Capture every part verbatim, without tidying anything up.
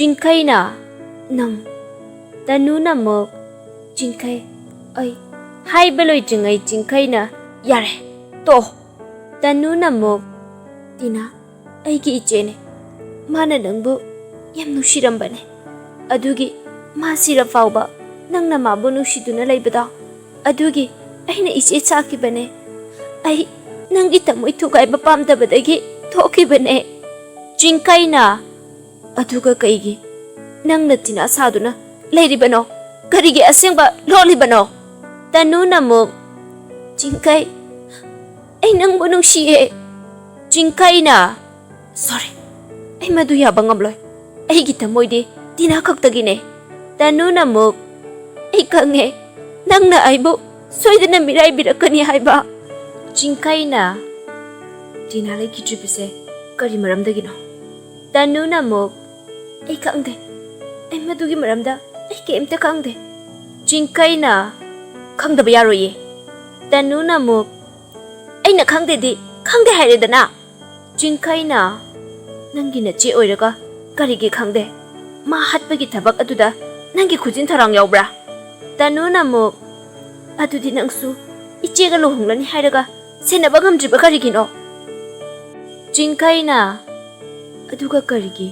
ꯆꯤꯡꯈꯩꯅ, "ꯅꯪ?" ꯇꯅꯨꯅ ꯑꯃꯨꯛ, "ꯆꯤꯡꯈꯩ, ꯑꯩ"꯫ ꯍꯥꯏꯕ ꯂꯣꯏꯗ꯭ꯔꯤꯉꯩ ꯆꯤꯡꯈꯩꯅ, "ꯌꯥꯔꯦ, ꯇꯣꯛꯑꯣ"꯫ ꯇꯅꯨꯅ ꯑꯃꯨꯛ, "ꯇꯤꯅꯥ, ꯑꯩꯒꯤ ꯏꯆꯦꯅꯦ꯫ ꯃꯥꯅ ꯅꯪꯕꯨ ꯌꯥꯝ ꯅꯨꯡꯁꯤꯔꯝꯕꯅꯦ꯫ ꯑꯗꯨꯒꯤ ꯃꯥ ꯁꯤꯔ ꯐꯥꯎꯕ ꯅꯪꯅ ꯃꯥꯕꯨ ꯅꯨꯡꯁꯤꯗꯨꯅ ꯂꯩꯕꯗꯣ, ꯑꯗꯨꯒꯤ ꯑꯩꯅ ꯏꯆꯦ ꯁꯥꯈꯤꯕꯅꯦ꯫ ꯑꯩ ꯅꯪꯒꯤ ꯊꯃꯣꯏ ꯊꯨꯒꯥꯏꯕ ꯄꯥꯝꯗꯕꯗꯒꯤ ꯊꯣꯛꯈꯤꯕꯅꯦ"꯫ ꯆꯤꯡꯈꯩꯅ, "ꯑꯗꯨꯒ ꯀꯩꯒꯤ ꯅꯪꯅ ꯇꯤꯅꯥ ꯁꯥꯗꯨꯅ ꯂꯩꯔꯤꯕꯅꯣ? ꯀꯔꯤꯒꯤ ꯑꯁꯦꯡꯕ ꯂꯣꯠꯂꯤꯕꯅꯣ?" ꯇꯅꯨꯅ ꯑꯃꯨꯛ, "ꯆꯤꯡꯈꯩ, ꯑꯩ ꯅꯪꯕꯨ ꯅꯨꯡꯁꯤꯌꯦ"꯫ ꯆꯤꯡꯈꯩꯅ, "ꯁꯣꯔꯤ, ꯑꯩ ꯃꯗꯨ ꯌꯥꯕ ꯉꯝꯂꯣꯏ꯫ ꯑꯩꯒꯤ ꯊꯃꯣꯏꯗꯤ ꯇꯤꯅꯥ ꯈꯛꯇꯒꯤꯅꯦ"꯫ ꯇꯅꯨꯅ ꯑꯃꯨꯛ, "ꯑꯩ ꯈꯪꯉꯦ, ꯅꯪꯅ ꯑꯩꯕꯨ ꯁꯣꯏꯗꯅ ꯃꯤꯔꯥꯏꯕꯤꯔꯛꯀꯅꯤ ꯍꯥꯏꯕ"꯫ ꯆꯤꯡꯈꯩꯅ, "ꯇꯤꯅꯥ ꯂꯩꯈꯤꯗ꯭ꯔꯤꯕꯁꯦ ꯀꯔꯤ ꯃꯔꯝꯗꯒꯤꯅꯣ?" ꯇꯅꯨꯅ ꯑꯃꯨꯛ, "ꯑꯩ ꯈꯪꯗꯦ꯫ ꯑꯩ ꯃꯗꯨꯒꯤ ꯃꯔꯝꯗ ꯑꯩ ꯀꯩꯝꯇ ꯈꯪꯗꯦ"꯫ ꯆꯤꯡꯈꯩꯅ, "ꯈꯪꯗꯕ ꯌꯥꯔꯣꯏꯌꯦ"꯫ ꯇꯅꯨꯅ ꯑꯃꯨꯛ, "ꯑꯩꯅ ꯈꯪꯗꯦꯗꯤ ꯈꯪꯗꯦ ꯍꯥꯏꯔꯦꯗꯅ"꯫ ꯆꯤꯡꯈꯩꯅ, "ꯅꯪꯒꯤ ꯅꯆꯦ ꯑꯣꯏꯔꯒ ꯀꯔꯤꯒꯤ ꯈꯪꯗꯦ? ꯃꯥ ꯍꯥꯠꯄꯒꯤ ꯊꯕꯛ ꯑꯗꯨꯗ ꯅꯪꯒꯤ ꯈꯨꯖꯤꯟ ꯊꯧꯔꯥꯡ ꯌꯥꯎꯕ꯭ꯔꯥ?" ꯇꯅꯨꯅ ꯑꯃꯨꯛ, "ꯑꯗꯨꯗꯤ ꯅꯪꯁꯨ ꯏꯆꯦꯒ ꯂꯨꯍꯣꯡꯂꯅꯤ ꯍꯥꯏꯔꯒ ꯁꯦꯟꯅꯕ ꯉꯝꯗ꯭ꯔꯤꯕ ꯀꯔꯤꯒꯤꯅꯣ?" ꯆꯤꯡꯈꯩꯅ, "ꯑꯗꯨꯒ ꯀꯔꯤꯒꯤ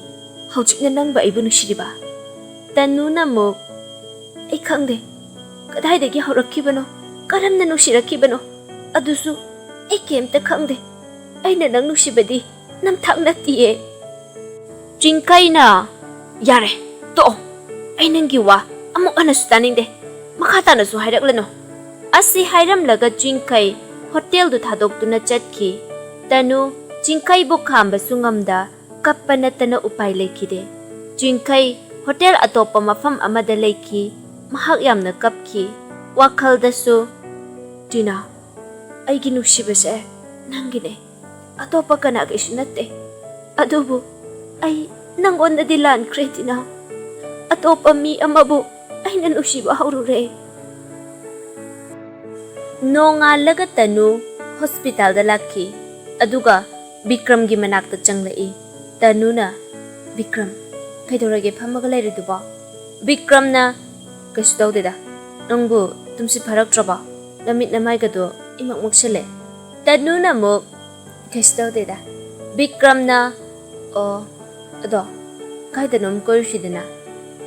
ꯍꯧꯖꯤꯛꯅ ꯅꯪꯕꯨ ꯑꯩꯕꯨ ꯅꯨꯡꯁꯤꯔꯤꯕ?" ꯇꯅꯨꯅ ꯑꯃꯨꯛ, "ꯑꯩ ꯈꯪꯗꯦ꯫ ꯀꯗꯥꯏꯗꯒꯤ ꯍꯧꯔꯛꯈꯤꯕꯅꯣ? ꯀꯔꯝꯅ ꯅꯨꯡꯁꯤꯔꯛꯈꯤꯕꯅꯣ? ꯑꯗꯨꯁꯨ ꯑꯩ ꯀꯩꯝꯇ ꯈꯪꯗꯦ꯫ ꯑꯩꯅ ꯅꯪ ꯅꯨꯡꯁꯤꯕꯗꯤ ꯅꯝꯊꯥꯛ ꯅꯠꯇꯤꯌꯦ"꯫ ꯆꯤꯡꯈꯩꯅ, "ꯌꯥꯔꯦ, ꯇꯣꯛꯑꯣ꯫ ꯑꯩ ꯅꯪꯒꯤ ꯋꯥ ꯑꯃꯨꯛ ꯍꯟꯅꯁꯨ ꯇꯥꯅꯤꯡꯗꯦ꯫ ꯃꯈꯥ ꯇꯥꯅꯁꯨ ꯍꯥꯏꯔꯛꯂꯅꯨ"꯫ ꯑꯁꯤ ꯍꯥꯏꯔꯝꯂꯒ ꯆꯤꯡꯈꯩ ꯍꯣꯇꯦꯜꯗꯨ ꯊꯥꯗꯣꯛꯇꯨꯅ ꯆꯠꯈꯤ꯫ ꯇꯅꯨ ꯆꯤꯡꯈꯩꯕꯨ ꯈꯥꯝꯕꯁꯨ ꯉꯝꯗ ꯀꯞꯄ ꯅꯠꯇꯅ ꯎꯄꯥꯏ ꯂꯩꯈꯤꯗꯦ꯫ ꯆꯤꯡꯈꯩ ꯍꯣꯇꯦꯜ ꯑꯇꯣꯞꯄ ꯃꯐꯝ ꯑꯃꯗ ꯂꯩꯈꯤ꯫ ꯃꯍꯥꯛ ꯌꯥꯝꯅ ꯀꯞꯈꯤ꯫ ꯋꯥꯈꯜꯗꯁꯨ, "ꯇꯤꯅꯥ, ꯑꯩꯒꯤ ꯅꯨꯡꯁꯤꯕꯁꯦ ꯅꯪꯒꯤꯅꯦ꯫ ꯑꯇꯣꯞꯄ ꯀꯅꯥꯒꯤꯁꯨ ꯅꯠꯇꯦ꯫ ꯑꯗꯨꯕꯨ ꯑꯩ ꯅꯪꯉꯣꯟꯗꯗꯤ ꯂꯥꯟꯈ꯭ꯔꯦ, ꯇꯤꯅꯥ꯫ ꯑꯇꯣꯞꯄ ꯃꯤ ꯑꯃꯕꯨ ꯑꯩꯅ ꯅꯨꯡꯁꯤꯕ ꯍꯧꯔꯨꯔꯦ"꯫ ꯅꯣꯡꯉꯥꯜꯂꯒ ꯇꯅꯨ ꯍꯣꯁꯄꯤꯇꯥꯜꯗ ꯂꯥꯛꯈꯤ꯫ ꯑꯗꯨꯒ ꯕꯤꯀ꯭ꯔꯝꯒꯤ ꯃꯅꯥꯛꯇ ꯆꯪꯂꯛꯏ꯫ ꯇꯅꯨꯅ, "ꯕꯤꯀ꯭ꯔꯝ, "ꯀꯩꯗꯧꯔꯒꯦ ꯐꯝꯃꯒ ꯂꯩꯔꯤꯗꯨꯕꯣ?" ꯕꯤꯀ꯭ꯔꯝꯅ, "ꯀꯩꯁꯨ ꯇꯧꯗꯦꯗ꯫ ꯅꯪꯕꯨ ꯇꯨꯝꯁꯤꯠ ꯐꯥꯔꯛꯇ꯭ꯔꯕꯣ? ꯅꯃꯤꯠ ꯅꯃꯥꯏꯒꯗꯣ ꯏꯃꯛ ꯃꯛꯁꯜꯂꯦ꯫" ꯇꯅꯨꯅ ꯑꯃꯨꯛ, "ꯀꯩꯁꯨ ꯇꯧꯗꯦꯗ꯫" ꯕꯤꯀ꯭ꯔꯝꯅ, "ꯑꯣ, ꯑꯗꯣ ꯀꯥꯏꯗꯅꯣꯝ ꯀꯣꯏꯔꯨꯁꯤꯗꯅ꯫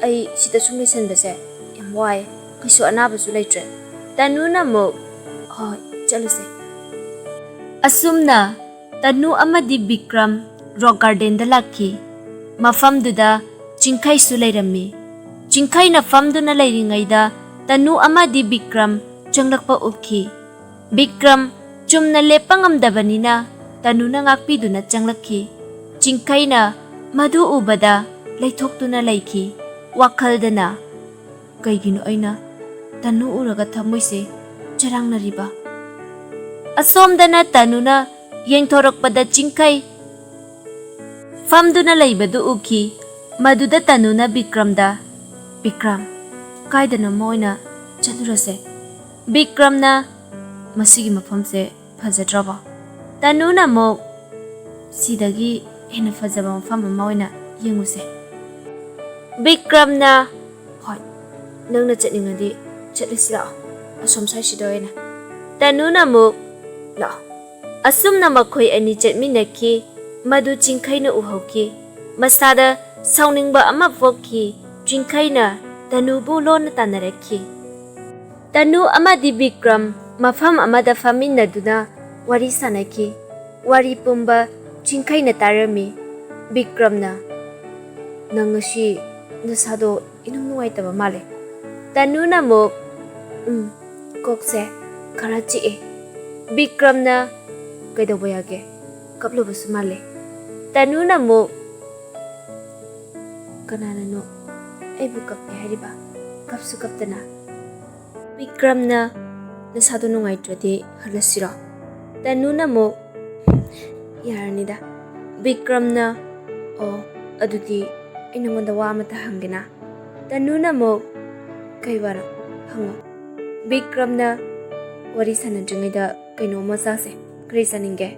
ꯑꯩ ꯁꯤꯗ ꯁꯨꯝ ꯂꯩꯁꯟꯕꯁꯦ ꯌꯥꯝ ꯋꯥꯏ꯫ ꯀꯩꯁꯨ ꯑꯅꯥꯕꯁꯨ ꯂꯩꯇ꯭ꯔꯦ꯫" ꯇꯅꯨꯅ ꯑꯃꯨꯛ, "ꯍꯣꯏ, ꯆꯠꯂꯨꯁꯦ꯫" ꯑꯁꯨꯝꯅ ꯇꯅꯨ ꯑꯃꯗꯤ ꯕꯤꯀ꯭ꯔꯝ ꯔꯣꯛ ꯒꯥꯔꯗꯦꯟꯗ ꯂꯥꯛꯈꯤ꯫ ꯃꯐꯝꯗꯨꯗ ꯆꯤꯡꯈꯩꯁꯨ ꯂꯩꯔꯝꯃꯤ꯫ ꯆꯤꯡꯈꯩꯅ ꯐꯝꯗꯨꯅ ꯂꯩꯔꯤꯉꯩꯗ ꯇꯅꯨ ꯑꯃꯗꯤ ꯕꯤꯀ꯭ꯔꯝ ꯆꯪꯂꯛꯄ ꯎꯈꯤ꯫ ꯕꯤꯀ꯭ꯔꯝ ꯆꯨꯝꯅ ꯂꯦꯞꯄ ꯉꯝꯗꯕꯅꯤꯅ ꯇꯅꯨꯅ ꯉꯥꯛꯄꯤꯗꯨꯅ ꯆꯪꯂꯛꯈꯤ꯫ ꯆꯤꯡꯈꯩꯅ ꯃꯗꯨ ꯎꯕꯗ ꯂꯩꯊꯣꯛꯇꯨꯅ ꯂꯩꯈꯤ꯫ ꯋꯥꯈꯜꯗꯅ, "ꯀꯩꯒꯤꯅꯣ ꯑꯩꯅ ꯇꯅꯨ ꯎꯔꯒ ꯊꯃꯣꯏꯁꯦ ꯆꯔꯥꯡꯅꯔꯤꯕ?" ꯑꯁꯣꯝꯗꯅ ꯇꯅꯨꯅ ꯌꯦꯡꯊꯣꯔꯛꯄꯗ ꯆꯤꯡꯈꯩ ꯐꯝꯗꯨꯅ ꯂꯩꯕꯗꯨ ꯎꯈꯤ꯫ ꯃꯗꯨꯗ ꯇꯅꯨꯅ ꯕꯤꯀ꯭ꯔꯝꯗ, "ꯕꯤꯀ꯭ꯔꯝ, ꯀꯥꯏꯗꯅꯣꯃ ꯑꯣꯏꯅ ꯆꯠꯂꯨꯔꯁꯦ꯫" ꯕꯤꯀ꯭ꯔꯝꯅ, "ꯃꯁꯤꯒꯤ ꯃꯐꯝꯁꯦ ꯐꯖꯗ꯭ꯔꯕꯣ?" ꯇꯅꯨꯅ ꯑꯃꯨꯛ, "ꯁꯤꯗꯒꯤ ꯍꯦꯟꯅ ꯐꯖꯕ ꯃꯐꯝ ꯑꯃ ꯑꯣꯏꯅ ꯌꯦꯡꯉꯨꯁꯦ꯫" ꯕꯤꯀ꯭ꯔꯝꯅ, "ꯍꯣꯏ, ꯅꯪꯅ ꯆꯠꯅꯤꯡꯉꯗꯤ ꯆꯠꯂꯁꯤ ꯂꯥꯛꯑꯣ, ꯑꯁꯣꯝ ꯁ꯭ꯋꯥꯏꯁꯤꯗ ꯑꯣꯏꯅ꯫" ꯇꯅꯨꯅ ꯑꯃꯨꯛ, "ꯂꯥꯛꯑꯣ꯫" ꯑꯁꯨꯝꯅ ꯃꯈꯣꯏ ꯑꯅꯤ ꯆꯠꯃꯤꯟꯅꯈꯤ꯫ ꯃꯗꯨ ꯆꯤꯡꯈꯩꯅ ꯎꯍꯧꯈꯤ꯫ ꯃꯁꯥꯗ ꯁꯥꯎꯅꯤꯡꯕ ꯑꯃ ꯄꯣꯛꯈꯤ꯫ ꯆꯤꯡꯈꯩꯅ ꯇꯅꯨꯕꯨ ꯂꯣꯟꯅ ꯇꯥꯟꯅꯔꯛꯈꯤ꯫ ꯇꯅꯨ ꯑꯃꯗꯤ ꯕꯤꯀ꯭ꯔꯝ ꯃꯐꯝ ꯑꯃꯗ ꯐꯝꯃꯤꯟꯅꯗꯨꯅ ꯋꯥꯔꯤ ꯁꯥꯅꯈꯤ꯫ ꯋꯥꯔꯤ ꯄꯨꯝꯕ ꯆꯤꯡꯈꯩꯅ ꯇꯥꯔꯝꯃꯤ꯫ ꯕꯤꯀ꯭ꯔꯝꯅ, "ꯅꯪ ꯉꯁꯤ ꯅꯁꯥꯗꯣ ꯏꯅꯨꯡ ꯅꯨꯡꯉꯥꯏꯇꯕ ꯃꯥꯜꯂꯦ꯫" ꯇꯅꯨꯅ ꯑꯃꯨꯛ, "ꯎꯝ, ꯀꯣꯛꯁꯦ ꯈꯔ ꯆꯤꯛꯑꯦ꯫" ꯕꯤꯀ꯭ꯔꯝꯅ, "ꯀꯩꯗꯧꯕ ꯌꯥꯒꯦ? ꯀꯞꯂꯨꯕꯁꯨ ꯃꯥꯜꯂꯦ꯫" ꯇꯅꯨꯅ ꯑꯃꯨꯛ, "ꯀꯅꯥꯅꯅꯣ ꯑꯩꯕꯨ ꯀꯞꯄꯦ ꯍꯥꯏꯔꯤꯕ? ꯀꯞꯁꯨ ꯀꯞꯇꯅ꯫" ꯕꯤꯀ꯭ꯔꯝꯅ, "ꯅꯁꯥꯗꯣ ꯅꯨꯡꯉꯥꯏꯇ꯭ꯔꯗꯤ ꯍꯜꯂꯁꯤꯔꯣ?" ꯇꯅꯨꯅ ꯑꯃꯨꯛ, "ꯌꯥꯔꯅꯤꯗ꯫" ꯕꯤꯀ꯭ꯔꯝꯅ, "ꯑꯣ, ꯑꯗꯨꯗꯤ ꯑꯩ ꯅꯉꯣꯟꯗ ꯋꯥ ꯑꯃꯇ ꯍꯪꯒꯦꯅ꯫" ꯇꯅꯨꯅ ꯑꯃꯨꯛ, "ꯀꯩ ꯋꯥꯅꯣ? ꯍꯪꯉꯣ꯫" ꯕꯤꯀ꯭ꯔꯝꯅ, "ꯋꯥꯔꯤ ꯁꯥꯟꯅꯗ꯭ꯔꯤꯉꯩꯗ ꯀꯩꯅꯣꯝꯃ ꯆꯥꯁꯦ꯫ ꯀꯔꯤ ꯆꯥꯅꯤꯡꯒꯦ?"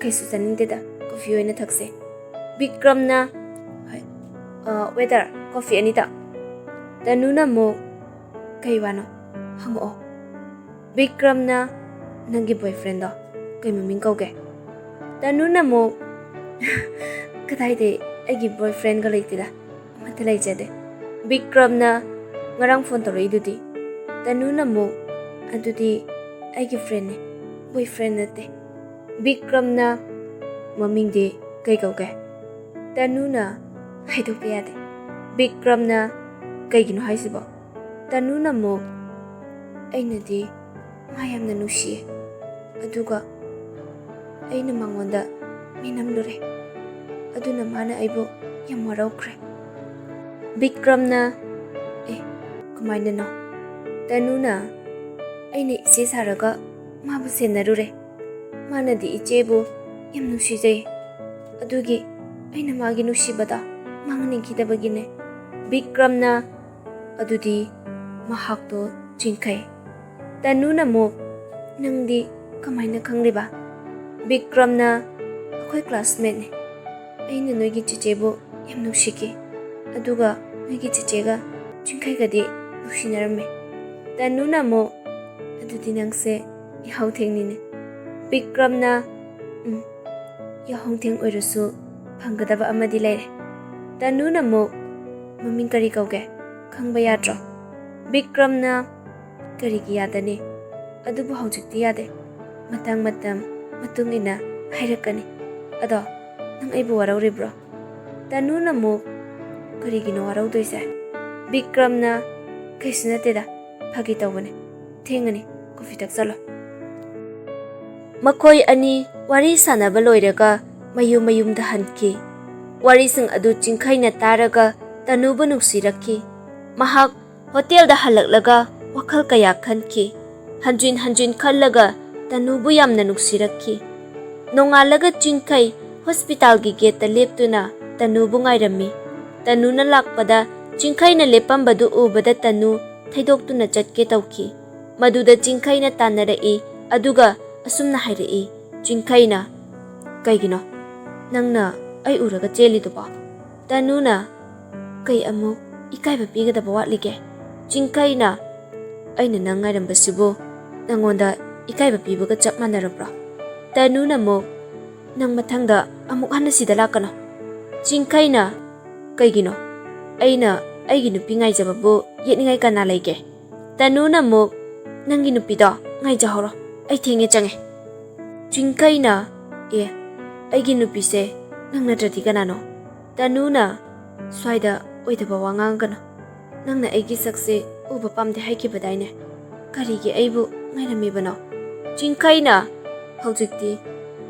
"ꯀꯩꯁꯨ ꯆꯥꯅꯤꯡꯗꯦꯗ, ꯀꯣꯐꯤ ꯑꯣꯏꯅ ꯊꯛꯁꯦ꯫" ꯕꯤꯀ꯭ꯔꯝꯅ, "ꯍꯣꯏ, "ꯋꯦꯇꯔ, ꯀꯣꯐꯤ ꯑꯅꯤꯇ"꯫ ꯇꯅꯨꯅ ꯑꯃꯨꯛ, "ꯀꯩ ꯋꯥꯅꯣ? ꯍꯪꯉꯛꯑꯣ"꯫ ꯕꯤꯀ꯭ꯔꯝꯅ, "ꯅꯪꯒꯤ ꯕꯣꯏꯐ꯭ꯔꯦꯟꯗꯣ ꯀꯩ ꯃꯃꯤꯡ ꯀꯧꯒꯦ?" ꯇꯅꯨꯅ ꯑꯃꯨꯛ, "ꯀꯗꯥꯏꯗꯩ, ꯑꯩꯒꯤ ꯕꯣꯏꯐ꯭ꯔꯦꯟꯒ ꯂꯩꯇꯦꯗ, ꯑꯃꯠꯇ ꯂꯩꯖꯗꯦ"꯫ ꯕꯤꯀ꯭ꯔꯝꯅ, "ꯉꯔꯥꯡ ꯐꯣꯟ ꯇꯧꯔꯛꯏꯗꯨꯗꯤ"꯫ ꯇꯅꯨꯅ ꯑꯃꯨꯛ, "ꯑꯗꯨꯗꯤ ꯑꯩꯒꯤ ꯐ꯭ꯔꯦꯟꯅꯦ, ꯕꯣꯏꯐ꯭ꯔꯦꯟ ꯅꯠꯇꯦ"꯫ ꯕꯤꯀ꯭ꯔꯝꯅ, "ꯃꯃꯤꯡꯗꯤ ꯀꯩ ꯀꯧꯒꯦ?" ꯇꯅꯨꯅ, "ꯍꯥꯏꯗꯣꯛꯄ ꯌꯥꯗꯦ"꯫ ꯕꯤꯀ꯭ꯔꯝꯅ, "ꯀꯩꯒꯤꯅꯣ ꯍꯥꯏꯁꯤꯕꯣ?" ꯇꯅꯨꯅ ꯑꯃꯨꯛ, "ꯑꯩꯅꯗꯤ ꯃꯥ ꯌꯥꯝꯅ ꯅꯨꯡꯁꯤꯌꯦ, ꯑꯗꯨꯒ ꯑꯩꯅ ꯃꯉꯣꯟꯗ ꯃꯤꯅꯝꯂꯨꯔꯦ, ꯑꯗꯨꯅ ꯃꯥꯅ ꯑꯩꯕꯨ ꯌꯥꯝ ꯋꯥꯔꯧꯈ꯭ꯔꯦ"꯫ ꯕꯤꯀ꯭ꯔꯝꯅ, "ꯑꯦ, ꯀꯃꯥꯏꯅꯅꯣ?" ꯇꯅꯨꯅ, "ꯑꯩꯅ ꯏꯆꯦ ꯁꯥꯔꯒ ꯃꯥꯕꯨ ꯁꯦꯟꯅꯔꯨꯔꯦ꯫ ꯃꯥꯅꯗꯤ ꯏꯆꯦꯕꯨ ꯌꯥꯝ ꯅꯨꯡꯁꯤꯖꯩ, ꯑꯗꯨꯒꯤ ꯑꯩꯅ ꯃꯥꯒꯤ ꯅꯨꯡꯁꯤꯕꯗ ꯃꯥꯡꯍꯟꯅꯤꯡꯈꯤꯗꯕꯒꯤꯅꯦ"꯫ ꯕꯤꯀ꯭ꯔꯝꯅ, "ꯑꯗꯨꯗꯤ ꯃꯍꯥꯛꯇꯣ ꯆꯤꯡꯈꯩ"꯫ ꯇꯅꯨꯅ ꯑꯃꯨꯛ, "ꯅꯪꯗꯤ ꯀꯃꯥꯏꯅ ꯈꯪꯂꯤꯕ?" ꯕꯤꯀ꯭ꯔꯝꯅ, "ꯑꯩꯈꯣꯏ ꯀ꯭ꯂꯥꯁꯃꯦꯠꯅꯦ꯫ ꯑꯩꯅ ꯅꯣꯏꯒꯤ ꯆꯤꯆꯦꯕꯨ ꯌꯥꯝ ꯅꯨꯡꯁꯤꯈꯤ, ꯑꯗꯨꯒ ꯅꯣꯏꯒꯤ ꯆꯤꯆꯦꯒ ꯆꯤꯡꯈꯩꯒꯗꯤ ꯅꯨꯡꯁꯤꯅꯔꯝꯃꯦ"꯫ ꯇꯅꯨꯅ ꯑꯃꯨꯛ, "ꯑꯗꯨꯗꯤ ꯅꯪꯁꯦ ꯌꯥꯍꯧ ꯊꯦꯡꯅꯤꯅꯦ"꯫ ꯕꯤꯀ꯭ꯔꯝꯅ, "ꯎꯝ, ꯌꯥꯍꯧ ꯊꯦꯡ ꯑꯣꯏꯔꯁꯨ ꯐꯪꯒꯗꯕ ꯑꯃꯗꯤ ꯂꯩꯔꯦ"꯫ ꯇꯅꯨꯅ ꯑꯃꯨꯛ, "ꯃꯃꯤꯡ ꯀꯔꯤ ꯀꯧꯒꯦ? ꯈꯪꯕ ꯌꯥꯗ꯭ꯔꯣ?" ꯕꯤꯀ꯭ꯔꯝꯅ, "ꯀꯔꯤꯒꯤ ꯌꯥꯗꯅꯤ? ꯑꯗꯨꯕꯨ ꯍꯧꯖꯤꯛꯇꯤ ꯌꯥꯗꯦ꯫ ꯃꯇꯥꯡ ꯃꯇꯝ ꯃꯇꯨꯡ ꯏꯟꯅ ꯍꯥꯏꯔꯛꯀꯅꯤ꯫ ꯑꯗꯣ, ꯅꯪ ꯑꯩꯕꯨ ꯋꯥꯔꯧꯔꯤꯕ꯭ꯔꯣ?" ꯇꯅꯨꯅ ꯑꯃꯨꯛ, "ꯀꯔꯤꯒꯤꯅꯣ ꯋꯥꯔꯧꯗꯣꯏꯁꯦ?" ꯕꯤꯀ꯭ꯔꯝꯅ, "ꯀꯩꯁꯨ ꯅꯠꯇꯦꯗ, ꯐꯥꯒꯤ ꯇꯧꯕꯅꯦ꯫ ꯊꯦꯡꯉꯅꯤ, ꯀꯣꯐꯤ ꯊꯛꯆꯜꯂꯣ"꯫ ꯃꯈꯣꯏ ꯑꯅꯤ ꯋꯥꯔꯤ ꯁꯥꯟꯅꯕ ꯂꯣꯏꯔꯒ ꯃꯌꯨꯝ ꯃꯌꯨꯝꯗ ꯍꯟꯈꯤ꯫ ꯋꯥꯔꯤꯁꯤꯡ ꯑꯗꯨ ꯆꯤꯡꯈꯩꯅ ꯇꯥꯔꯒ ꯇꯅꯨꯕꯨ ꯅꯨꯡꯁꯤꯔꯛꯈꯤ꯫ ꯃꯍꯥꯛ ꯍꯣꯇꯦꯜꯗ ꯍꯜꯂꯛꯂꯒ ꯋꯥꯈꯜ ꯀꯌꯥ ꯈꯟꯈꯤ꯫ ꯍꯟꯖꯤꯟ ꯍꯟꯖꯤꯟ ꯈꯜꯂꯒ ꯇꯅꯨꯕꯨ ꯌꯥꯝꯅ ꯅꯨꯡꯁꯤꯔꯛꯈꯤ꯫ ꯅꯣꯡꯉꯥꯜꯂꯒ ꯆꯤꯡꯈꯩ ꯍꯣꯁꯄꯤꯇꯥꯜꯒꯤ ꯒꯦꯠꯇ ꯂꯦꯞꯇꯨꯅ ꯇꯅꯨꯕꯨ ꯉꯥꯏꯔꯝꯃꯤ꯫ ꯇꯅꯨꯅ ꯂꯥꯛꯄꯗ ꯆꯤꯡꯈꯩꯅ ꯂꯦꯞꯄꯝꯕꯗꯨ ꯎꯕꯗ ꯇꯅꯨ ꯊꯩꯗꯣꯛꯇꯨꯅ ꯆꯠꯀꯦ ꯇꯧꯈꯤ꯫ ꯃꯗꯨꯗ ꯆꯤꯡꯈꯩꯅ ꯇꯥꯟꯅꯔꯛꯏ, ꯑꯗꯨꯒ ꯑꯁꯨꯝꯅ ꯍꯥꯏꯔꯛꯏ꯫ ꯆꯤꯡꯈꯩꯅ, "ꯀꯩꯒꯤꯅꯣ ꯅꯪꯅ ꯑꯩ ꯎꯔꯒ ꯆꯦꯜꯂꯤꯗꯨꯕꯣ?" ꯇꯅꯨꯅ, ꯀꯩ ꯑꯃꯨꯛ ꯏꯀꯥꯏꯕ ꯄꯤꯒꯗꯕ ꯋꯥꯠꯂꯤꯒꯦ? ꯆꯤꯡꯈꯩꯅ, "ꯑꯩꯅ ꯅꯪ ꯉꯥꯏꯔꯝꯕꯁꯤꯕꯨ ꯅꯪꯉꯣꯟꯗ ꯏꯀꯥꯏꯕ ꯄꯤꯕꯒ ꯆꯞ ꯃꯥꯟꯅꯔꯕ꯭ꯔꯣ?" ꯇꯅꯨꯅ ꯑꯃꯨꯛ, "ꯅꯪ ꯃꯊꯪꯗ ꯑꯃꯨꯛ ꯍꯟꯅ ꯁꯤꯗ ꯂꯥꯛꯀꯅꯨ꯫" ꯆꯤꯡꯈꯩꯅ, "ꯀꯩꯒꯤꯅꯣ? ꯑꯩꯅ ꯑꯩꯒꯤ ꯅꯨꯄꯤ ꯉꯥꯏꯖꯕꯕꯨ ꯌꯦꯠꯅꯤꯡꯉꯥꯏ ꯀꯅꯥ ꯂꯩꯒꯦ?" ꯇꯅꯨꯅ ꯑꯃꯨꯛ, "ꯅꯪꯒꯤ ꯅꯨꯄꯤꯗꯣ ꯉꯥꯏꯖꯍꯧꯔꯣ, ꯑꯩ ꯊꯦꯡꯉꯦ ꯆꯪꯉꯦ꯫" ꯆꯤꯡꯈꯩꯅ, "ꯑꯦ, ꯑꯩꯒꯤ ꯅꯨꯄꯤꯁꯦ ꯅꯪ ꯅꯠꯇ꯭ꯔꯗꯤ ꯀꯅꯥꯅꯣ?" ꯇꯅꯨꯅ, "ꯁ꯭ꯋꯥꯏꯗ ꯑꯣꯏꯗꯕ ꯋꯥ ꯉꯥꯡꯒꯅꯨ꯫ ꯅꯪꯅ ꯑꯩꯒꯤ ꯁꯛꯁꯦ ꯎꯕ ꯄꯥꯝꯗꯦ ꯍꯥꯏꯈꯤꯕꯗꯥꯏꯅꯦ? ꯀꯔꯤꯒꯤ ꯑꯩꯕꯨ ꯉꯥꯏꯔꯝꯃꯤꯕꯅꯣ?" ꯆꯤꯡꯈꯩꯅ, "ꯍꯧꯖꯤꯛꯇꯤ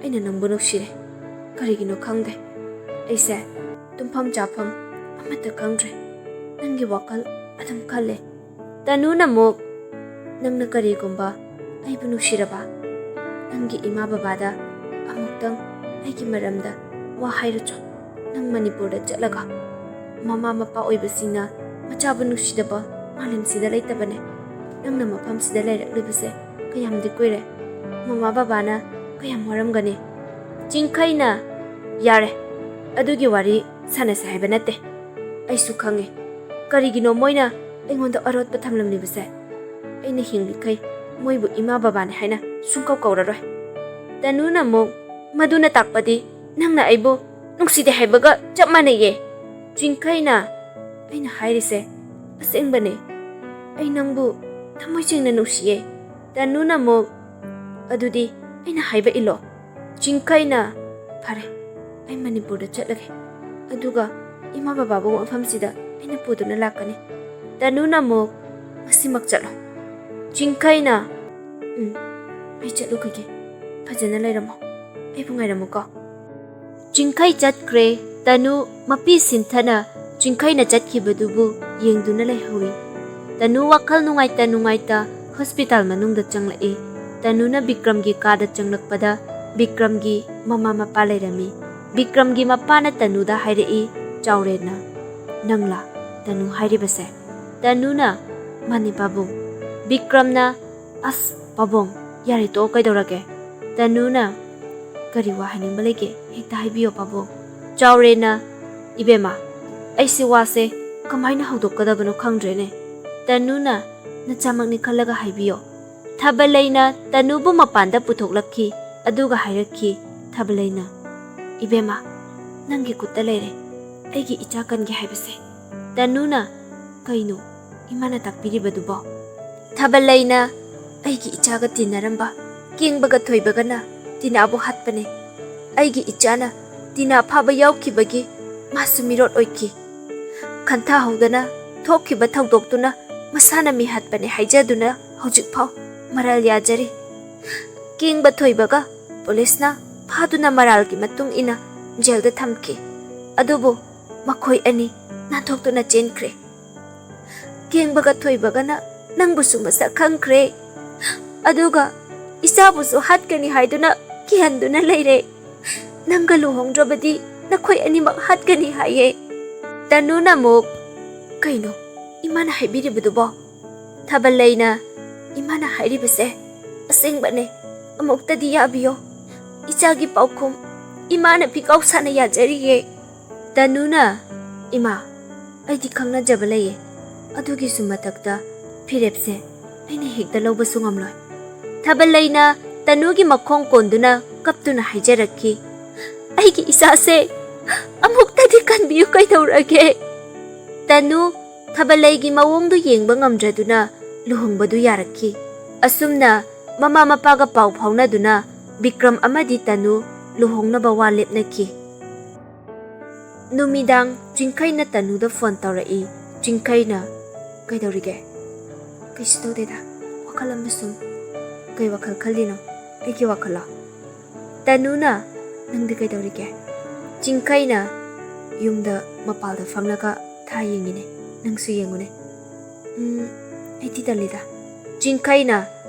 ꯑꯩꯅ ꯅꯪꯕꯨ ꯅꯨꯡꯁꯤꯔꯦ꯫ ꯀꯔꯤꯒꯤꯅꯣ ꯈꯪꯗꯦ, ꯑꯩꯁꯦ ꯇꯨꯝꯐꯝ ꯆꯥꯐꯝ ꯑꯃꯠꯇ ꯈꯪꯗ꯭ꯔꯦ꯫ ꯅꯪꯒꯤ ꯋꯥꯈꯜ ꯑꯗꯨꯝ ꯈꯜꯂꯦ꯫" ꯇꯅꯨꯅ ꯑꯃꯨꯛ, "ꯅꯪꯅ ꯀꯔꯤꯒꯨꯝꯕ ꯑꯩꯕꯨ ꯅꯨꯡꯁꯤꯔꯕ, ꯅꯪꯒꯤ ꯏꯃꯥ ꯕꯕꯥꯗ ꯑꯃꯨꯛꯇꯪ ꯑꯩꯒꯤ ꯃꯔꯝꯗ ꯋꯥ ꯍꯥꯏꯔꯨꯆꯣ꯫ ꯅꯪ ꯃꯅꯤꯄꯨꯔꯗ ꯆꯠꯂꯒ ꯃꯃꯥ ꯃꯄꯥ ꯑꯣꯏꯕꯁꯤꯡꯅ ꯃꯆꯥꯕꯨ ꯅꯨꯡꯁꯤꯗꯕ ꯃꯥꯂꯦꯝꯁꯤꯗ ꯂꯩꯇꯕꯅꯦ꯫ ꯅꯪꯅ ꯃꯐꯝꯁꯤꯗ ꯂꯩꯔꯛꯂꯤꯕꯁꯦ ꯀꯌꯥꯝꯗꯤ ꯀꯨꯏꯔꯦ꯫ ꯃꯃꯥ ꯕꯕꯥꯅ ꯀꯌꯥꯝ ꯋꯥꯔꯝꯒꯅꯤ꯫" ꯆꯤꯡꯈꯩꯅ, "ꯌꯥꯔꯦ, ꯑꯗꯨꯒꯤ ꯋꯥꯔꯤ ꯁꯥꯟꯅꯁꯦ ꯍꯥꯏꯕ ꯅꯠꯇꯦ꯫ ꯑꯩꯁꯨ ꯈꯪꯉꯦ ꯀꯔꯤꯒꯤꯅꯣ ꯃꯣꯏꯅ ꯑꯩꯉꯣꯟꯗ ꯑꯔꯣꯠꯄ ꯊꯝꯂꯝꯂꯤꯕꯁꯦ꯫ ꯑꯩꯅ ꯍꯤꯡꯂꯤꯈꯩ ꯃꯣꯏꯕꯨ ꯏꯃꯥ ꯕꯕꯥꯅꯤ ꯍꯥꯏꯅ ꯁꯨꯡꯀꯧ ꯀꯧꯔꯔꯣꯏ꯫" ꯇꯅꯨꯅ ꯑꯃꯨꯛ, "ꯃꯗꯨꯅ ꯇꯥꯛꯄꯗꯤ ꯅꯪꯅ ꯑꯩꯕꯨ ꯅꯨꯡꯁꯤꯗꯦ ꯍꯥꯏꯕꯒ ꯆꯞ ꯃꯥꯟꯅꯩꯌꯦ꯫" ꯆꯤꯡꯈꯩꯅ, "ꯑꯩꯅ ꯍꯥꯏꯔꯤꯁꯦ ꯑꯁꯦꯡꯕꯅꯦ꯫ ꯑꯩ ꯅꯪꯕꯨ ꯊꯃꯣꯏ ꯁꯦꯡꯅ ꯅꯨꯡꯁꯤꯌꯦ꯫" ꯇꯅꯨꯅ ꯑꯃꯨꯛ, "ꯑꯗꯨꯗꯤ ꯑꯩꯅ ꯍꯥꯏꯕ ꯏꯜꯂꯣ꯫" ꯆꯤꯡꯈꯩꯅ, "ꯐꯔꯦ, ꯑꯩ ꯃꯅꯤꯄꯨꯔꯗ ꯆꯠꯂꯒꯦ꯫ ꯑꯗꯨꯒ ꯏꯃꯥ ꯕꯕꯥꯕꯨ ꯃꯐꯝꯁꯤꯗ ꯑꯩꯅ ꯄꯨꯗꯨꯅ ꯂꯥꯛꯀꯅꯤ꯫" ꯇꯅꯨꯅ ꯑꯃꯨꯛ, "ꯉꯁꯤꯃꯛ ꯆꯠꯂꯣ꯫" ꯆꯤꯡꯈꯩꯅ, "ꯎꯝ, ꯑꯩ ꯆꯠꯂꯨꯈꯤꯒꯦ꯫ ꯐꯖꯅ ꯂꯩꯔꯝꯃꯣ꯫ ꯑꯩꯕꯨ ꯉꯥꯏꯔꯝꯃꯨꯀꯣ꯫" ꯆꯤꯡꯈꯩ ꯆꯠꯈ꯭ꯔꯦ꯫ ꯇꯅꯨ ꯃꯄꯤ ꯁꯤꯟꯊꯅ ꯆꯤꯡꯈꯩꯅ ꯆꯠꯈꯤꯕꯗꯨꯕꯨ ꯌꯦꯡꯗꯨꯅ ꯂꯩꯍꯧꯏ꯫ ꯇꯅꯨ ꯋꯥꯈꯜ ꯅꯨꯡꯉꯥꯏꯇ ꯅꯨꯡꯉꯥꯏꯇ ꯍꯣꯁꯄꯤꯇꯥꯜ ꯃꯅꯨꯡꯗ ꯆꯪꯂꯛꯏ꯫ ꯇꯅꯨꯅ ꯕꯤꯀ꯭ꯔꯝꯒꯤ ꯀꯥꯗ ꯆꯪꯂꯛꯄꯗ ꯕꯤꯀ꯭ꯔꯝꯒꯤ ꯃꯃꯥ ꯃꯄꯥ ꯂꯩꯔꯝꯃꯤ꯫ ꯕꯤꯀ꯭ꯔꯝꯒꯤ ꯃꯄꯥꯅ ꯇꯅꯨꯗ ꯍꯥꯏꯔꯛꯏ, "ꯆꯥꯎꯔꯦꯟꯅ, ꯅꯪꯂꯥ ꯇꯅꯨ ꯍꯥꯏꯔꯤꯕꯁꯦ?" ꯇꯅꯨꯅ, "ꯃꯥꯅꯤ ꯄꯥꯕꯨꯡ꯫" ꯕꯤꯀ꯭ꯔꯝꯅ, "ꯑꯁ ꯄꯥꯕꯨꯡ, ꯌꯥꯔꯦ ꯇꯣꯛꯑꯣ, ꯀꯩꯗꯧꯔꯒꯦ?" ꯇꯅꯨꯅ, "ꯀꯔꯤ ꯋꯥ ꯍꯥꯏꯅꯤꯡꯕ ꯂꯩꯒꯦ? ꯍꯦꯛꯇ ꯍꯥꯏꯕꯤꯌꯣ ꯄꯥꯕꯨꯡ꯫" ꯆꯥꯎꯔꯦꯟꯅ, "ꯏꯕꯦꯝꯃ, ꯑꯩꯁꯦ ꯋꯥꯁꯦ ꯀꯃꯥꯏꯅ ꯍꯧꯗꯣꯛꯀꯗꯕꯅꯣ ꯈꯪꯗ꯭ꯔꯦꯅꯦ꯫ ꯇꯅꯨꯅ, "ꯅꯆꯥꯃꯛꯅꯤ ꯈꯜꯂꯒ ꯍꯥꯏꯕꯤꯌꯣ"꯫ ꯊꯥꯕꯂꯩꯅ ꯇꯅꯨꯕꯨ ꯃꯄꯥꯟꯗ ꯄꯨꯊꯣꯛꯂꯛꯈꯤ, ꯑꯗꯨꯒ ꯍꯥꯏꯔꯛꯈꯤ꯫ ꯊꯥꯕꯂꯩꯅ, "ꯏꯕꯦꯝꯃ, ꯅꯪꯒꯤ ꯈꯨꯠꯇ ꯂꯩꯔꯦ ꯑꯩꯒꯤ ꯏꯆꯥ ꯀꯟꯒꯦ ꯍꯥꯏꯕꯁꯦ"꯫ ꯇꯅꯨꯅ, "ꯀꯩꯅꯣ ꯏꯃꯥꯅ ꯇꯥꯛꯄꯤꯔꯤꯕꯗꯨꯕꯣ?" ꯊꯥꯕꯂꯩꯅ, "ꯑꯩꯒꯤ ꯏꯆꯥꯒ ꯇꯤꯟꯅꯔꯝꯕ ꯀꯦꯡꯕꯒ ꯊꯣꯏꯕꯒꯅ ꯇꯤꯅꯥꯕꯨ ꯍꯥꯠꯄꯅꯦ꯫ ꯑꯩꯒꯤ ꯏꯆꯥꯅ ꯇꯤꯅꯥ ꯐꯥꯕ ꯌꯥꯎꯈꯤꯕꯒꯤ ꯃꯥꯁꯨ ꯃꯤꯔꯣꯠ ꯑꯣꯏꯈꯤ꯫ ꯈꯟꯊꯍꯧꯗꯅ ꯊꯣꯛꯈꯤꯕ ꯊꯧꯗꯣꯛꯇꯨꯅ ꯃꯁꯥꯅ ꯃꯤꯍꯥꯠꯄꯅꯦ ꯍꯥꯏꯖꯗꯨꯅ ꯍꯧꯖꯤꯛꯐꯥꯎ ꯃꯔꯥꯜ ꯌꯥꯖꯔꯤ꯫ ꯀꯦꯡꯕ ꯊꯣꯏꯕꯒ ꯄꯨꯂꯤꯁꯅ ꯐꯥꯗꯨꯅ ꯃꯔꯥꯜꯒꯤ ꯃꯇꯨꯡ ꯏꯟꯅ ꯖꯦꯜꯗ ꯊꯝꯈꯤ꯫ ꯑꯗꯨꯕꯨ ꯃꯈꯣꯏ ꯑꯅꯤ ꯅꯥꯟꯊꯣꯛꯇꯨꯅ ꯆꯦꯟꯈ꯭ꯔꯦ꯫ ꯀꯦꯡꯕꯒ ꯊꯣꯏꯕꯒꯅ ꯅꯪꯕꯨꯁꯨ ꯃꯁꯛ ꯈꯪꯈ꯭ꯔꯦ꯫ ꯑꯗꯨꯒ ꯏꯆꯥꯕꯨꯁꯨ ꯍꯥꯠꯀꯅꯤ ꯍꯥꯏꯗꯨꯅ ꯀꯤꯍꯟꯗꯨꯅ ꯂꯩꯔꯦ꯫ ꯅꯪꯒ ꯂꯨꯍꯣꯡꯗ꯭ꯔꯕꯗꯤ ꯅꯈꯣꯏ ꯑꯅꯤꯃꯛ ꯍꯥꯠꯀꯅꯤ ꯍꯥꯏꯌꯦ"꯫ ꯇꯅꯨꯅ ꯑꯃꯨꯛ, "ꯀꯩꯅꯣ ꯏꯃꯥꯅ ꯍꯥꯏꯕꯤꯔꯤꯕꯗꯨꯕꯣ?" ꯊꯥꯕꯂꯩꯅ, "ꯏꯃꯥꯅ ꯍꯥꯏꯔꯤꯕꯁꯦ ꯑꯁꯦꯡꯕꯅꯦ꯫ ꯑꯃꯨꯛꯇꯗꯤ ꯌꯥꯕꯤꯌꯣ꯫ ꯏꯆꯥꯒꯤ ꯄꯥꯎꯈꯨꯝ ꯏꯃꯥꯅ ꯐꯤꯀꯥꯎ ꯁꯥꯅ ꯌꯥꯖꯔꯤꯌꯦ"꯫ ꯇꯅꯨꯅ, "ꯏꯃꯥ, ꯑꯩꯗꯤ ꯈꯪꯅꯖꯕ ꯂꯩꯌꯦ꯫ ꯑꯗꯨꯒꯤꯁꯨ ꯃꯊꯛꯇ ꯐꯤꯔꯦꯞꯁꯦ ꯑꯩꯅ ꯍꯦꯛꯇ ꯂꯧꯕꯁꯨ ꯉꯝꯂꯣꯏ"꯫ ꯊꯥꯕꯂꯩꯅ ꯇꯅꯨꯒꯤ ꯃꯈꯣꯡ ꯀꯣꯟꯗꯨꯅ ꯀꯞꯇꯨꯅ ꯍꯥꯏꯖꯔꯛꯈꯤ, "ꯑꯩꯒꯤ ꯏꯆꯥꯁꯦ ꯑꯃꯨꯛꯇꯗꯤ ꯀꯟꯕꯤꯌꯨ ꯀꯩꯗꯧꯔꯒꯦ?" ꯇꯅꯨ ꯊꯥꯕꯂꯩꯒꯤ ꯃꯑꯣꯡꯗꯨ ꯌꯦꯡꯕ ꯉꯝꯗ꯭ꯔꯗꯨꯅ ꯂꯨꯍꯣꯡꯕꯗꯨ ꯌꯥꯔꯛꯈꯤ꯫ ꯑꯁꯨꯝꯅ ꯃꯃꯥ ꯃꯄꯥꯒ ꯄꯥꯎ ꯐꯥꯎꯅꯗꯨꯅ ꯕꯤꯀ꯭ꯔꯝ ꯑꯃꯗꯤ ꯇꯅꯨ ꯂꯨꯍꯣꯡꯅꯕ ꯋꯥ ꯂꯦꯞꯅꯈꯤ꯫ ꯅꯨꯃꯤꯗꯥꯡ ꯆꯤꯡꯈꯩꯅ ꯇꯅꯨꯗ ꯐꯣꯟ ꯇꯧꯔꯛꯏ꯫ ꯆꯤꯡꯈꯩꯅ, "ꯀꯩꯗꯧꯔꯤꯒꯦ?" "ꯀꯩꯁꯨ ꯇꯧꯗꯦꯗ, ꯋꯥꯈꯜ ꯑꯃ ꯁꯨꯝ"꯫ "ꯀꯩ ꯋꯥꯈꯜ ꯈꯜꯂꯤꯅꯣ? ꯑꯩꯒꯤ ꯋꯥꯈꯜꯂꯣ?" ꯇꯅꯨꯅ, "ꯅꯪꯗꯤ ꯀꯩꯗꯧꯔꯤꯒꯦ?" ꯆꯤꯡꯈꯩꯅ, "ꯌꯨꯝꯗ ꯃꯄꯥꯜꯗ ꯐꯝꯂꯒ ꯊꯥ ꯌꯦꯡꯉꯤꯅꯦ, ꯅꯪꯁꯨ ꯌꯦꯡꯉꯨꯅꯦ"꯫ "ꯎꯝ, ꯑꯩꯗꯤ ꯇꯜꯂꯤꯗ"꯫ ꯆꯤꯡꯈꯩꯅ,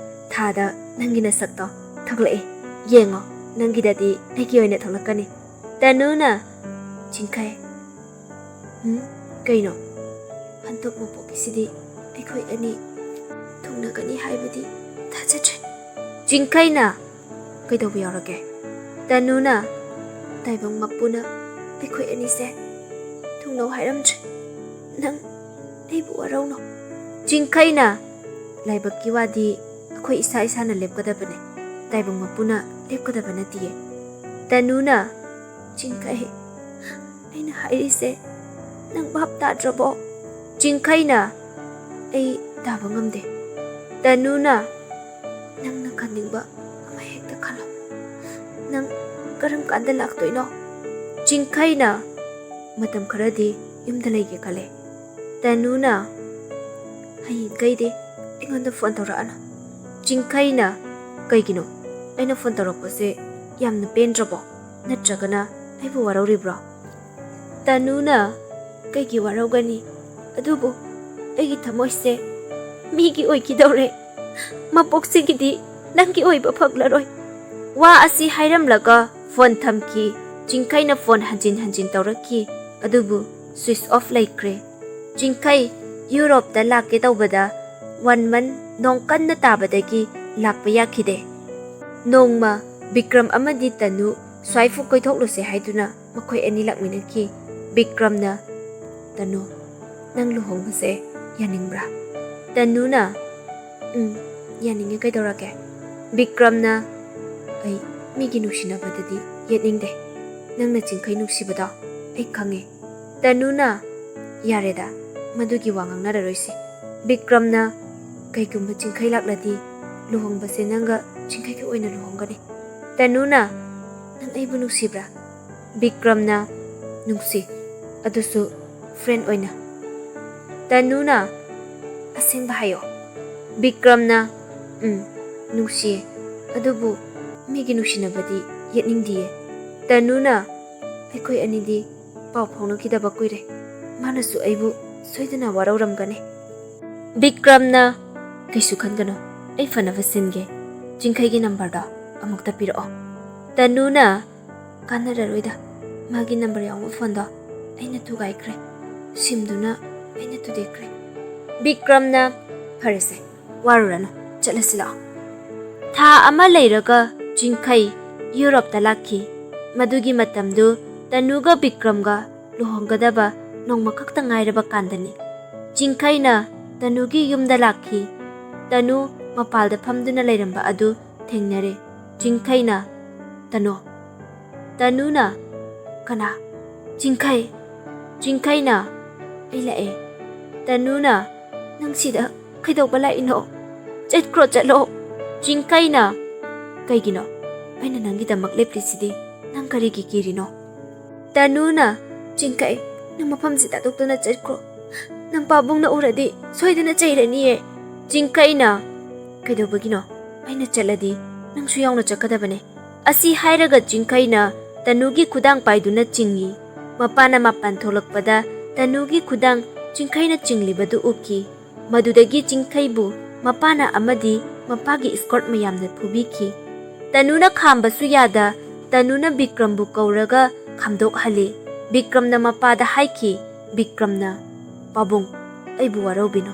"ꯊꯥꯗ ꯅꯪꯒꯤ ꯅꯁꯛꯇꯣ ꯊꯣꯛꯂꯛꯑꯦ, ꯌꯦꯡꯉꯣ, ꯅꯪꯒꯤꯗꯗꯤ ꯑꯩꯒꯤ ꯑꯣꯏꯅ ꯊꯣꯛꯂꯛꯀꯅꯤ"꯫ ꯇꯅꯨꯅ, "ꯆꯤꯡꯈꯩ"꯫ "ꯎꯝ, ꯀꯩꯅꯣ? ꯍꯟꯗꯛ ꯃꯄꯣꯛꯀꯤꯁꯤꯗꯤ ꯑꯩꯈꯣꯏ ꯑꯅꯤ ꯊꯨꯡꯅꯒꯅꯤ ꯍꯥꯏꯕꯗꯤ ꯊꯥꯖꯗ꯭ꯔꯦ"꯫ ꯆꯤꯡꯈꯩꯅ, "ꯀꯩꯗꯧꯕ ꯌꯥꯎꯔꯒꯦ?" ꯇꯅꯨꯅ, "ꯇꯥꯏꯕꯪ ꯃꯄꯨꯅ ꯑꯩꯈꯣꯏ ꯑꯅꯤꯁꯦ ꯊꯨꯡꯅ" ꯍꯥꯏꯔꯝꯗ꯭ꯔꯦ꯫ ꯅꯪ ꯑꯩꯕꯨ ꯋꯥꯔꯧꯅꯣ꯫ ꯆꯤꯡꯈꯩꯅ, "ꯂꯥꯏꯕꯛꯀꯤ ꯋꯥꯗꯤ ꯑꯩꯈꯣꯏ ꯏꯁꯥ ꯏꯁꯥꯅ ꯂꯦꯞꯀꯗꯕꯅꯦ, ꯇꯥꯏꯕꯪ ꯃꯄꯨꯅ ꯂꯦꯞꯀꯗꯕ ꯅꯠꯇꯤꯌꯦ꯫" ꯇꯅꯨꯅ, "ꯆꯤꯡꯈꯩ, ꯑꯩꯅ ꯍꯥꯏꯔꯤꯁꯦ ꯅꯪ ꯚꯥꯞ ꯇꯥꯗ꯭ꯔꯕꯣ?" ꯆꯤꯡꯈꯩꯅ, "ꯑꯩ ꯇꯥꯕ ꯉꯝꯗꯦ꯫" ꯇꯅꯨꯅ, "ꯅꯪꯅ ꯈꯟꯅꯤꯡꯕ ꯑꯃ ꯍꯦꯛꯇ ꯈꯜꯂꯣ꯫ ꯅꯪ ꯀꯔꯝ ꯀꯥꯟꯗ ꯂꯥꯛꯇꯣꯏꯅꯣ?" ꯆꯤꯡꯈꯩꯅ, "ꯃꯇꯝ ꯈꯔꯗꯤ ꯌꯨꯝꯗ ꯂꯩꯒꯦ ꯈꯜꯂꯦ꯫" ꯇꯅꯨꯅ, "ꯍꯌꯦꯡꯈꯩꯗꯤ ꯑꯩꯉꯣꯟꯗ ꯐꯣꯟ ꯇꯧꯔꯛꯑꯅꯨ꯫" ꯆꯤꯡꯈꯩꯅ, "ꯀꯩꯒꯤꯅꯣ? ꯑꯩꯅ ꯐꯣꯟ ꯇꯧꯔꯛꯄꯁꯦ ꯌꯥꯝꯅ ꯄꯦꯟꯗ꯭ꯔꯕꯣ? ꯅꯠꯇ꯭ꯔꯒꯅ ꯑꯩꯕꯨ ꯋꯥꯔꯧꯔꯤꯕ꯭ꯔꯣ?" ꯇꯅꯨꯅ, "ꯀꯩꯒꯤ ꯋꯥꯔꯧꯒꯅꯤ? ꯑꯗꯨꯕꯨ ꯑꯩꯒꯤ ꯊꯃꯣꯏꯁꯦ ꯃꯤꯒꯤ ꯑꯣꯏꯈꯤꯗꯧꯔꯦ꯫ ꯃꯄꯣꯛꯁꯤꯒꯤꯗꯤ ꯅꯪꯒꯤ ꯑꯣꯏꯕ ꯐꯪꯂꯔꯣꯏ꯫" ꯋꯥ ꯑꯁꯤ ꯍꯥꯏꯔꯝꯂꯒ ꯐꯣꯟ ꯊꯝꯈꯤ꯫ ꯆꯤꯡꯈꯩꯅ ꯐꯣꯟ ꯍꯟꯖꯤꯟ ꯍꯟꯖꯤꯟ ꯇꯧꯔꯛꯈꯤ, ꯑꯗꯨꯕꯨ ꯁ꯭ꯋꯤꯆ ꯑꯣꯐ ꯂꯩꯈ꯭ꯔꯦ꯫ ꯆꯤꯡꯈꯩ ꯌꯨꯔꯣꯞꯇ ꯂꯥꯛꯀꯦ ꯇꯧꯕꯗ ꯋꯥꯟꯃꯟ ꯅꯣꯡ ꯀꯟꯅ ꯇꯥꯕꯗꯒꯤ ꯂꯥꯛꯄ ꯌꯥꯈꯤꯗꯦ꯫ ꯅꯣꯡꯃ ꯕꯤꯀ꯭ꯔꯝ ꯑꯃꯗꯤ ꯇꯅꯨ ꯁ꯭ꯋꯥꯏꯐꯥꯎ ꯀꯣꯏꯊꯣꯛꯂꯨꯁꯦ ꯍꯥꯏꯗꯨꯅ ꯃꯈꯣꯏ ꯑꯅꯤ ꯂꯥꯛꯃꯤꯟꯅꯈꯤ꯫ ꯕꯤꯀ꯭ꯔꯝꯅ, "ꯇꯅꯨ, ꯅꯪ ꯂꯨꯍꯣꯡꯕꯁꯦ ꯌꯥꯅꯤꯡꯕ꯭ꯔꯥ?" ꯇꯅꯨꯅ, "ꯎꯝ, ꯌꯥꯅꯤꯡꯉꯦ, ꯀꯩꯗꯧꯔꯒꯦ?" ꯕꯤꯀ꯭ꯔꯝꯅ, "ꯑꯩ ꯃꯤꯒꯤ ꯅꯨꯡꯁꯤꯅꯕꯗꯗꯤ ꯌꯦꯠꯅꯤꯡꯗꯦ꯫ ꯅꯪꯅ ꯆꯤꯡꯈꯩ ꯅꯨꯡꯁꯤꯕꯗꯣ ꯑꯩ ꯈꯪꯉꯦ꯫" ꯇꯅꯨꯅ, "ꯌꯥꯔꯦꯗ, ꯃꯗꯨꯒꯤ ꯋꯥ ꯉꯥꯡꯅꯔꯔꯣꯏꯁꯤ꯫" ꯕꯤꯀ꯭ꯔꯝꯅ, "ꯀꯩꯒꯨꯝꯕ ꯆꯤꯡꯈꯩ ꯂꯥꯛꯂꯗꯤ ꯂꯨꯍꯣꯡꯕꯁꯦ ꯅꯪꯒ ꯆꯤꯡꯈꯩꯒ ꯑꯣꯏꯅ ꯂꯨꯍꯣꯡꯒꯅꯤ꯫" ꯇꯅꯨꯅ, "ꯅꯪ ꯑꯩꯕꯨ ꯅꯨꯡꯁꯤꯕ꯭ꯔꯥ?" ꯕꯤꯀ꯭ꯔꯝꯅ, "ꯅꯨꯡꯁꯤ, ꯑꯗꯨꯁꯨ ꯐ꯭ꯔꯦꯟ ꯑꯣꯏꯅ꯫" ꯇꯅꯨꯅ, "ꯑꯁꯦꯡꯕ ꯍꯥꯏꯌꯣ꯫" ꯕꯤꯀ꯭ꯔꯝꯅ, "ꯎꯝ, ꯅꯨꯡꯁꯤꯌꯦ, ꯑꯗꯨꯕꯨ ꯃꯤꯒꯤ ꯅꯨꯡꯁꯤꯅꯕꯗꯤ ꯌꯦꯠꯅꯤꯡꯗꯤꯌꯦ꯫" ꯇꯅꯨꯅ, "ꯑꯩꯈꯣꯏ ꯑꯅꯤꯗꯤ ꯄꯥꯎ ꯐꯥꯎꯅꯈꯤꯗꯕ ꯀꯨꯏꯔꯦ꯫ ꯃꯥꯅꯁꯨ ꯑꯩꯕꯨ ꯁꯣꯏꯗꯅ ꯋꯥꯔꯧꯔꯝꯒꯅꯤ꯫" ꯕꯤꯀ꯭ꯔꯝꯅ, "ꯀꯩꯁꯨ ꯈꯟꯒꯅꯨ, ꯑꯩ ꯐꯅꯕ ꯁꯤꯟꯒꯦ꯫ ꯆꯤꯡꯈꯩꯒꯤ ꯅꯝꯕꯔꯗꯣ ꯑꯃꯨꯛꯇ ꯄꯤꯔꯛꯑꯣ꯫" ꯇꯅꯨꯅ, "ꯀꯥꯟꯅꯔꯔꯣꯏꯗ, ꯃꯥꯒꯤ ꯅꯝꯕꯔ ꯌꯥꯎꯕ ꯐꯣꯟꯗꯣ ꯑꯩꯅ ꯊꯨꯒꯥꯏꯈ꯭ꯔꯦ꯫ ꯁꯤꯝꯗꯨꯅ ꯑꯩꯅ ꯊꯨꯗꯦꯛꯈ꯭ꯔꯦ꯫" ꯕꯤꯀ꯭ꯔꯝꯅ, "ꯐꯔꯦꯁꯦ, ꯋꯥꯔꯨꯔꯅꯨ, ꯆꯠꯂꯁꯤ ꯂꯥꯛꯑꯣ꯫" ꯊꯥ ꯑꯃ ꯂꯩꯔꯒ ꯆꯤꯡꯈꯩ ꯌꯨꯔꯣꯞꯇ ꯂꯥꯛꯈꯤ꯫ ꯃꯗꯨꯒꯤ ꯃꯇꯝꯗꯨ ꯇꯅꯨꯒ ꯕꯤꯀ꯭ꯔꯝꯒ ꯂꯨꯍꯣꯡꯒꯗꯕ ꯅꯣꯡꯃ ꯈꯛꯇ ꯉꯥꯏꯔꯕ ꯀꯥꯟꯗꯅꯤ꯫ ꯆꯤꯡꯈꯩꯅ ꯇꯅꯨꯒꯤ ꯌꯨꯝꯗ ꯂꯥꯛꯈꯤ꯫ ꯇꯅꯨ ꯃꯄꯥꯜꯗ ꯐꯝꯗꯨꯅ ꯂꯩꯔꯝꯕ ꯑꯗꯨ ꯊꯦꯡꯅꯔꯦ꯫ ꯆꯤꯡꯈꯩꯅ, "ꯇꯅꯨ꯫" ꯇꯅꯨꯅ, "ꯀꯅꯥ?" "ꯆꯤꯡꯈꯩ꯫" ꯆꯤꯡꯈꯩꯅ, "ꯑꯩ ꯂꯥꯛꯑꯦ꯫" ꯇꯅꯨꯅ, "ꯅꯪ ꯁꯤꯗ ꯀꯩꯗꯧꯕ ꯂꯥꯛꯏꯅꯣ? ꯆꯠꯈ꯭ꯔꯣ, ꯆꯠꯂꯣ꯫" ꯆꯤꯡꯈꯩꯅ, "ꯀꯩꯒꯤꯅꯣ? ꯑꯩꯅ ꯅꯪꯒꯤꯗꯃꯛ ꯂꯦꯞꯂꯤꯁꯤꯗꯤ꯫ ꯅꯪ ꯀꯔꯤꯒꯤ ꯀꯤꯔꯤꯅꯣ?" ꯇꯅꯨꯅ, "ꯆꯤꯡꯈꯩ, ꯅꯪ ꯃꯐꯝꯁꯤ ꯊꯥꯗꯣꯛꯇꯨꯅ ꯆꯠꯈ꯭ꯔꯣ꯫ ꯅꯪ ꯄꯥꯕꯨꯡꯅ ꯎꯔꯗꯤ ꯁꯣꯏꯗꯅ ꯆꯩꯔꯅꯤꯌꯦ꯫" ꯆꯤꯡꯈꯩꯅ, "ꯀꯩꯗꯧꯕꯒꯤꯅꯣ? ꯑꯩꯅ ꯆꯠꯂꯗꯤ ꯅꯪꯁꯨ ꯌꯥꯎꯅ ꯆꯠꯀꯗꯕꯅꯦ꯫" ꯑꯁꯤ ꯍꯥꯏꯔꯒ ꯆꯤꯡꯈꯩꯅ ꯇꯅꯨꯒꯤ ꯈꯨꯗꯥꯡ ꯄꯥꯏꯗꯨꯅ ꯆꯤꯡꯏ꯫ ꯃꯄꯥꯅ ꯃꯄꯥꯟ ꯊꯣꯛꯂꯛꯄꯗ ꯇꯅꯨꯒꯤ ꯈꯨꯗꯥꯡ ꯆꯤꯡꯈꯩꯅ ꯆꯤꯡꯂꯤꯕꯗꯨ ꯎꯈꯤ꯫ ꯃꯗꯨꯗꯒꯤ ꯆꯤꯡꯈꯩꯕꯨ ꯃꯄꯥꯅ ꯑꯃꯗꯤ ꯃꯄꯥꯒꯤ ꯏꯁꯀꯣꯔꯠ ꯃꯌꯥꯝꯅ ꯐꯨꯕꯤꯈꯤ꯫ ꯇꯅꯨꯅ ꯈꯥꯝꯕꯁꯨ ꯌꯥꯗ, ꯇꯅꯨꯅ ꯕꯤꯀ꯭ꯔꯝꯕꯨ ꯀꯧꯔꯒ ꯈꯥꯝꯗꯣꯛꯍꯜꯂꯤ꯫ ꯕꯤꯀ꯭ꯔꯝꯅ ꯃꯄꯥꯗ ꯍꯥꯏꯈꯤ, ꯕꯤꯀ꯭ꯔꯝꯅ, "ꯄꯥꯕꯨꯡ, ꯑꯩꯕꯨ ꯋꯥꯔꯧꯕꯤꯅꯨ꯫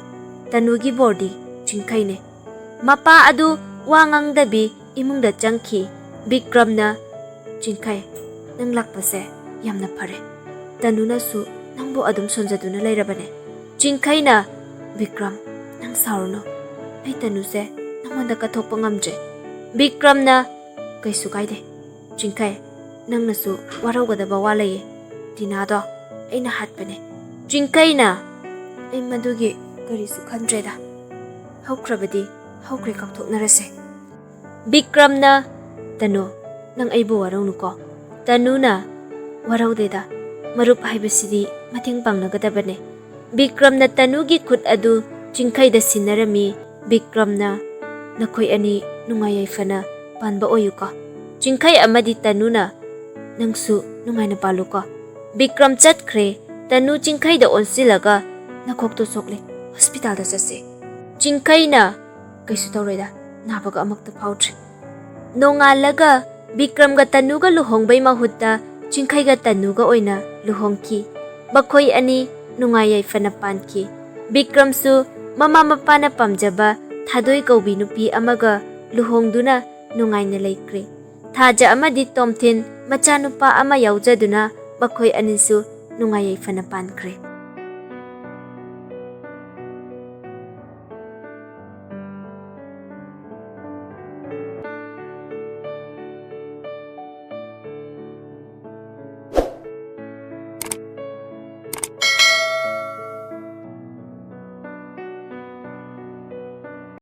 ꯇꯅꯨꯒꯤ ꯕꯣꯔꯗꯤ ꯆꯤꯡꯈꯩꯅꯦ꯫" ꯃꯄꯥ ꯑꯗꯨ ꯋꯥ ꯉꯥꯡꯗꯕꯤ ꯏꯃꯨꯡꯗ ꯆꯪꯈꯤ꯫ ꯕꯤꯀ꯭ꯔꯝꯅ, "ꯆꯤꯡꯈꯩ, ꯅꯪ ꯂꯥꯛꯄꯁꯦ ꯌꯥꯝꯅ ꯐꯔꯦ꯫ ꯇꯅꯨꯅꯁꯨ ꯅꯪꯕꯨ ꯑꯗꯨꯝ ꯁꯣꯟꯖꯗꯨꯅ ꯂꯩꯔꯕꯅꯦ꯫" ꯆꯤꯡꯈꯩꯅ, "ꯕꯤꯀ꯭ꯔꯝ, ꯅꯪ ꯁꯥꯎꯔꯨꯅꯨ꯫ ꯑꯩ ꯇꯅꯨꯁꯦ ꯅꯪꯉꯣꯟꯗ ꯀꯠꯊꯣꯛꯄ ꯉꯝꯗ꯭ꯔꯦ꯫" ꯕꯤꯀ꯭ꯔꯝꯅ, "ꯀꯩꯁꯨ ꯀꯥꯏꯗꯦ꯫ ꯆꯤꯡꯈꯩ, ꯅꯪꯅꯁꯨ ꯋꯥꯔꯧꯒꯗꯕ ꯋꯥ ꯂꯩꯌꯦ꯫ ꯇꯤꯅꯥꯗꯣ ꯑꯩꯅ ꯍꯥꯠꯄꯅꯦ꯫" ꯆꯤꯡꯈꯩꯅ, "ꯑꯩ ꯃꯗꯨꯒꯤ ꯀꯔꯤꯁꯨ ꯈꯟꯗ꯭ꯔꯦꯗ꯫ ꯍꯧꯈ꯭ꯔꯕꯗꯤ ꯍꯧꯈ꯭ꯔꯦ, ꯀꯥꯎꯊꯣꯛꯅꯔꯁꯦ꯫" ꯕꯤꯀ꯭ꯔꯝꯅ, "ꯇꯅꯨ, ꯅꯪ ꯑꯩꯕꯨ ꯋꯥꯔꯧꯅꯨꯀꯣ꯫" ꯇꯅꯨꯅ, "ꯋꯥꯔꯧꯗꯦꯗ, ꯃꯔꯨꯞ ꯍꯥꯏꯕꯁꯤꯗꯤ ꯃꯇꯦꯡ ꯄꯥꯡꯅꯒꯗꯕꯅꯦ꯫" ꯕꯤꯀ꯭ꯔꯝꯅ ꯇꯅꯨꯒꯤ ꯈꯨꯠ ꯑꯗꯨ ꯆꯤꯡꯈꯩꯗ ꯁꯤꯟꯅꯔꯝꯃꯤ꯫ ꯕꯤꯀ꯭ꯔꯝꯅ, "ꯅꯈꯣꯏ ꯑꯅꯤ ꯅꯨꯡꯉꯥꯏ ꯌꯥꯏꯐꯅ ꯄꯥꯟꯕ ꯑꯣꯏꯌꯨꯀꯣ꯫ ꯆꯤꯡꯈꯩ ꯑꯃꯗꯤ ꯇꯅꯨꯅ ꯅꯪꯁꯨ ꯅꯨꯡꯉꯥꯏꯅ ꯄꯥꯜꯂꯨꯀꯣ꯫" ꯕꯤꯀ꯭ꯔꯝ ꯆꯠꯈ꯭ꯔꯦ꯫ ꯇꯅꯨ ꯆꯤꯡꯈꯩꯗ ꯑꯣꯟꯁꯤꯜꯂꯒ, "ꯅꯈꯣꯛꯇꯣ ꯁꯣꯛꯂꯦ, ꯍꯣꯁꯄꯤꯇꯥꯜꯗ ꯆꯠꯁꯦ꯫" ꯆꯤꯡꯈꯩꯅ, "ꯀꯩꯁꯨ ꯇꯧꯔꯣꯏꯗ, ꯅꯥꯕꯒ ꯑꯃꯠꯇ ꯐꯥꯎꯗ꯭ꯔꯤ꯫" ꯅꯣꯡꯉꯥꯜꯂꯒ ꯕꯤꯀ꯭ꯔꯝꯒ ꯇꯅꯨꯒ ꯂꯨꯍꯣꯡꯕꯩ ꯃꯍꯨꯠꯇ ꯆꯤꯡꯈꯩꯒ ꯇꯅꯨꯒ ꯑꯣꯏꯅ ꯂꯨꯍꯣꯡꯈꯤ꯫ ꯃꯈꯣꯏ ꯑꯅꯤ ꯅꯨꯡꯉꯥꯏ ꯌꯥꯏꯐꯅ ꯄꯥꯟꯈꯤ꯫ ꯕꯤꯀ꯭ꯔꯝꯁꯨ ꯃꯃꯥ ꯃꯄꯥꯅ ꯄꯥꯝꯖꯕ ꯊꯥꯗꯣꯏ ꯀꯧꯕꯤ ꯅꯨꯄꯤ ꯑꯃꯒ ꯂꯨꯍꯣꯡꯗꯨꯅ ꯅꯨꯡꯉꯥꯏꯅ ꯂꯩꯈ꯭ꯔꯦ꯫ ꯊꯥꯖ ꯑꯃꯗꯤ ꯇꯣꯝꯊꯤꯟ ꯃꯆꯥꯅꯨꯄꯥ ꯑꯃ ꯌꯥꯎꯖꯗꯨꯅ ꯃꯈꯣꯏ ꯑꯅꯤꯁꯨ ꯅꯨꯡꯉꯥꯏ ꯌꯥꯏꯐꯅ ꯄꯥꯟꯈ꯭ꯔꯦ꯫